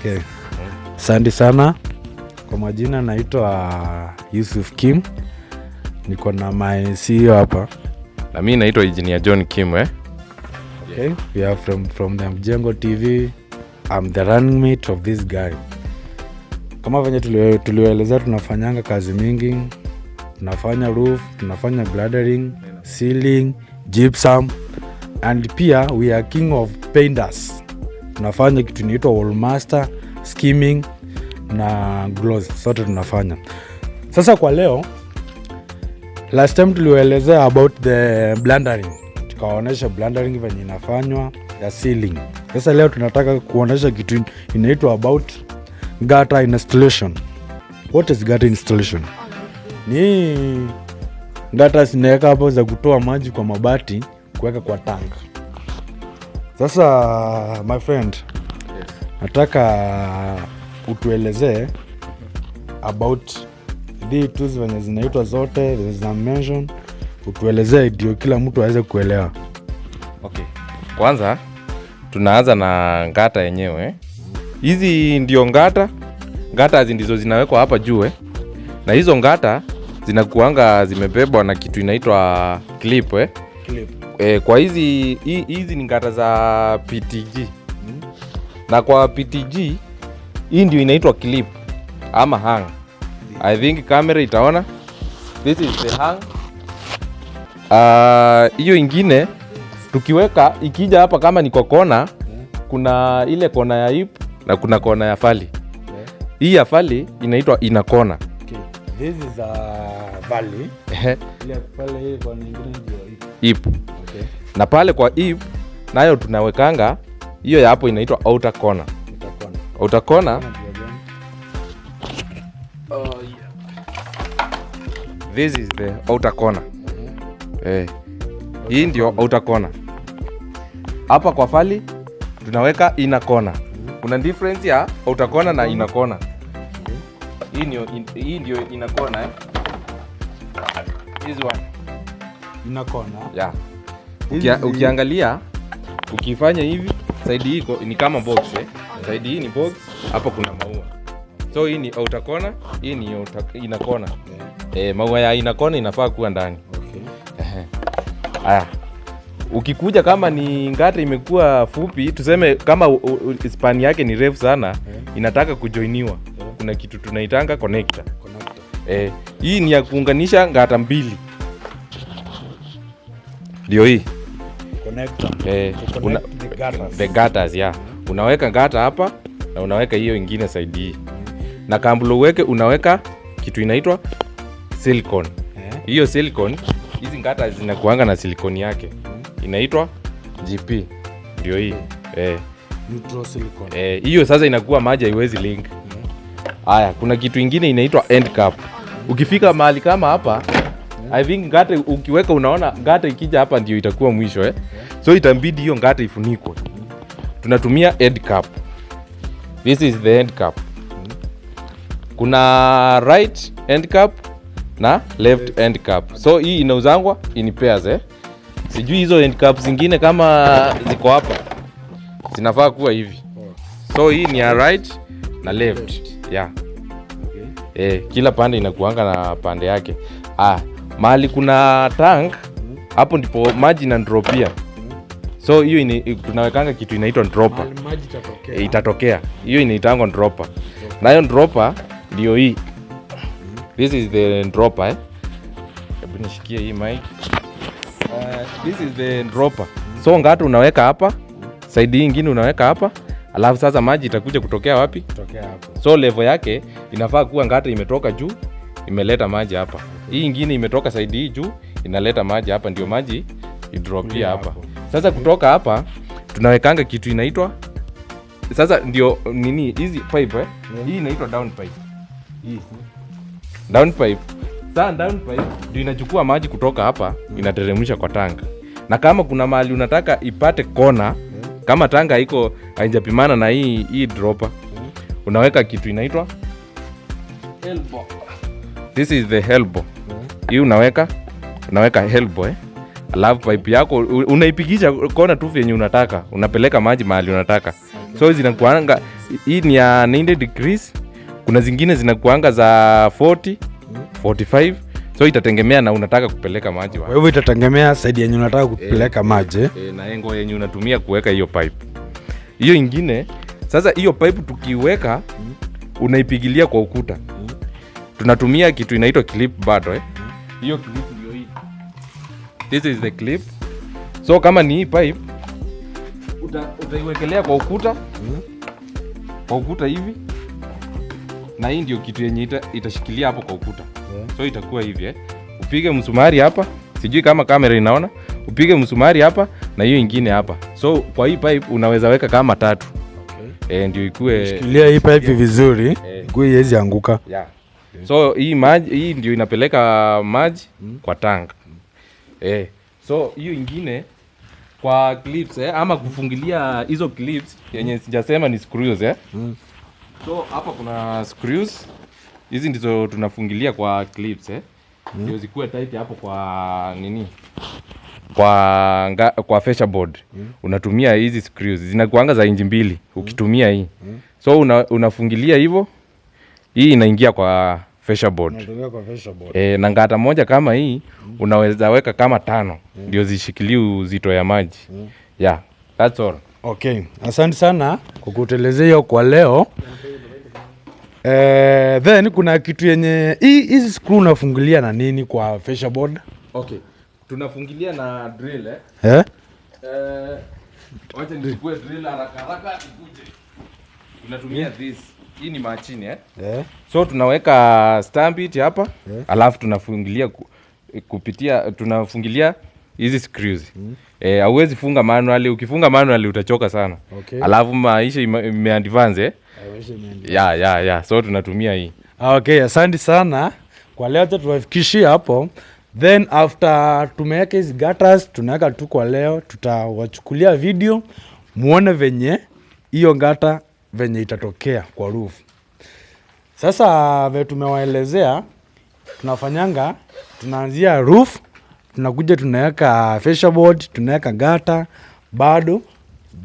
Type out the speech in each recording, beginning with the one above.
Okay. Asante sana. Kwa majina naitwa Yusuf Kim. Niko na my CEO hapa. Na mi naitwa Engineer John Kim, eh? Okay. We are from the Mjengo TV. I'm the running mate of this guy. Kama venye tulioelezea, tunafanyanga kazi mingi. Tunafanya roof, tunafanya bladering, ceiling, gypsum and pia we are king of painters. Tunafanya kitu inaitwa wall master, skimming na gloss, zote tunafanya. Sasa kwa leo, last time tuliwaelezea about the brandering, tukawaonyesha brandering venye inafanywa ya ceiling. Sasa leo tunataka kuonyesha kitu inaitwa about gutter installation. What is gutter installation? Ni gutter zinaweka hapo za kutoa maji kwa mabati kuweka kwa tank. Sasa my friend, nataka utuelezee about the tools venye zinaitwa zote venye zina mention, utuelezee ndio kila mtu aweze kuelewa. Okay. Kwanza tunaanza na gutter yenyewe. Hizi ndio gutter. Gutter hizi ndizo zinawekwa hapa juu, eh. Na hizo gutter zinakuanga zimebebwa na kitu inaitwa clip, eh. Clip. Kwa hizi hizi ni gutter za PTG. Na kwa PTG hii ndio inaitwa clip ama hang. I think camera itaona. This is the hang. Hiyo ingine tukiweka ikija hapa kama ni kwa kona, kuna ile kona ya hip na kuna kona ya valley. Hii ya valley inaitwa ina kona. Okay. This is a valley. Ile pale hii kwa nyingine ndio hii. Hip. Okay. Na pale kwa hip nayo tunawekanga hiyo ya hapo inaitwa outer corner. Itakuwa na. Outer corner. Ndio gani? This is the outer corner. Eh. Hii ndio outer corner. Hapa kwa valley tunaweka inner corner. Kuna difference ya outer corner na inner corner. Hii ndio inner corner, eh. This one. Ina kona. Yeah. Ukiangalia ukifanya hivi, side hii ni kama box, eh. Side hii ni box, hapa kuna maua. So hii ni outer corner, hii ni inner corner. Eh, maua ya inner corner inafaa kuwa ndani. Okay. Ehe. Aya. Ukikuja kama ni gutter imekuwa fupi, tuseme kama span yake ni refu sana, inataka kujoiniwa. Kuna kitu tunaitanga connector. Connector. Eh, hii ni ya kuunganisha gutter mbili. Ndio hii. Connector. Eh, To connect the gutters. The gutters, yeah. Unaweka gutter hapa na unaweka hiyo ingine side hii. Na kabla uweke, unaweka kitu inaitwa silicone. Hiyo silicone, hizi gutter zinakuanga na silicone yake. Inaitwa GP. Ndio hii. Eh, Neutral silicone. eh, hiyo sasa inakuwa maji haiwezi leak. Haya, kuna kitu ingine inaitwa end cap. Ukifika mahali kama hapa, I think gutter ukiweka, unaona gutter ikija hapa ndio itakuwa mwisho, eh. So itabidi hiyo gutter ifunikwe. Tunatumia end cap. This is the end cap. Kuna right end cap na left end cap. So hii inauzangwa in pairs, eh. Sijui hizo end cap zingine kama ziko hapa. Zinafaa kuwa hivi. So hii ni ya right na left. Yeah. Okay. Eh, kila pande inakuanga na pande yake. Ah, mahali kuna tank hapo ndipo maji inadropia. So hiyo tunawekanga kitu inaitwa dropper. Mahali maji itatokea. E, itatokea. Hiyo inaitangwa dropper. Nayo dropper ndio hii. This is the dropper, eh. Hebu nishikie hii mic. This is the dropper. So gutter unaweka hapa, side hii ingine unaweka hapa, alafu sasa maji itakuja kutokea wapi? Kutokea hapo. So level yake inafaa kuwa gutter imetoka juu imeleta maji hapa. Hii ingine imetoka side hii juu inaleta maji hapa, ndio maji idropia hapa. Hapo. Sasa kutoka hapa tunawekanga kitu inaitwa, sasa ndio nini hizi pipe, eh? Hii inaitwa down pipe. Hii down pipe. Sasa down pipe ndio inachukua maji kutoka hapa inateremsha kwa tanga. Na kama kuna mahali unataka ipate kona, kama tanga iko haijapimana na hii dropper, unaweka kitu inaitwa elbow. This is the elbow. Hii unaweka elbow, eh. Alafu pipe yako unaipigisha kona tu vyenye unataka, unapeleka maji mahali unataka. So zinakuanga Hii ni ya 90 degrees. Kuna zingine zinakuanga za 40, 45. So itategemea na unataka kupeleka maji Kwa wapi. hivyo itategemea side yenye unataka kupeleka maji. Na angle yenye unatumia kuweka hiyo pipe. Hiyo ingine sasa, hiyo pipe tukiweka, unaipigilia kwa ukuta. Tunatumia kitu inaitwa clip bado, eh. Hiyo clip ndio hii. This is the clip. So kama ni hii pipe utaiwekelea kwa ukuta, kwa ukuta hivi, na hii ndio kitu yenye itashikilia hapo kwa ukuta. So itakuwa hivi, eh. Upige msumari hapa, sijui kama kamera inaona, upige msumari hapa na hiyo ingine hapa. So kwa hii pipe unaweza weka kama tatu. Ndio ikue. Shikilia hii pipe vizuri, ikuwe iwezi anguka. Yeah. So hii maji, hii ndio inapeleka maji kwa tank. So hiyo ingine kwa clips, ama kufungilia hizo clips yenye sijasema ni screws, eh. So hapa kuna screws. Hizi ndizo tunafungilia kwa clips, eh. Ndio zikuwe tight hapo kwa nini? Kwa fascia board. Unatumia hizi screws. Zinakuanga za inchi 2 ukitumia hii. So unafungilia hivyo. Hii inaingia kwa fascia board. Unatumia kwa fascia board. Na ngata moja kama hii unaweza weka kama tano ndio zishikilie uzito ya maji. Yeah, that's all. Okay, asante sana kwa kutuelezea hiyo kwa leo. Then kuna kitu yenye hizi screw unafungulia na nini kwa fascia board? Okay. Tunafungilia na drill, eh. Eh? Wacha nichukue drill haraka haraka ikuje. Tunatumia this. Hii ni machine, eh. So tunaweka stamp it hapa, alafu tunafungilia kupitia tunafungilia hizi screws. Hauwezi funga manually. Ukifunga manually utachoka sana. Alafu maisha imeadvance, eh. Yeah. So tunatumia hii. Okay, asante sana kwa leo, acha tuwafikishie hapo. Then after tumeweka hizi gutters, tunaweka tu kwa leo, tutawachukulia video muone venye hiyo gutter venye itatokea kwa roof. Sasa vile tumewaelezea, tunafanyanga, tunaanzia roof, tunakuja tunaweka fascia board, tunaweka gutter bado,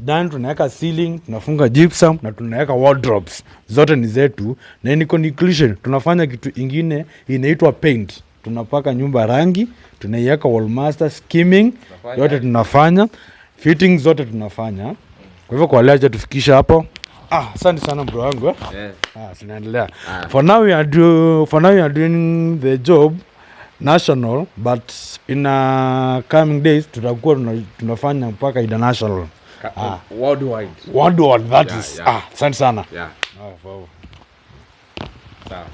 then tunaweka ceiling, tunafunga gypsum na tunaweka wardrobes. Zote ni zetu, na in conclusion tunafanya kitu ingine inaitwa paint. Tunapaka nyumba rangi, tunaiweka wallmaster, skimming, yote tunafanya, fitting zote tunafanya. Kwa hivyo kwa leo acha tufikisha hapo. Ah, asante sana bro wangu, eh. Ah, tunaendelea. For now we are doing the job national, but in coming days tutakuwa tunafanya mpaka international. Worldwide. Worldwide, that is. Yeah. Ah, asante sana. Yeah. Ah, sawa. Sawa.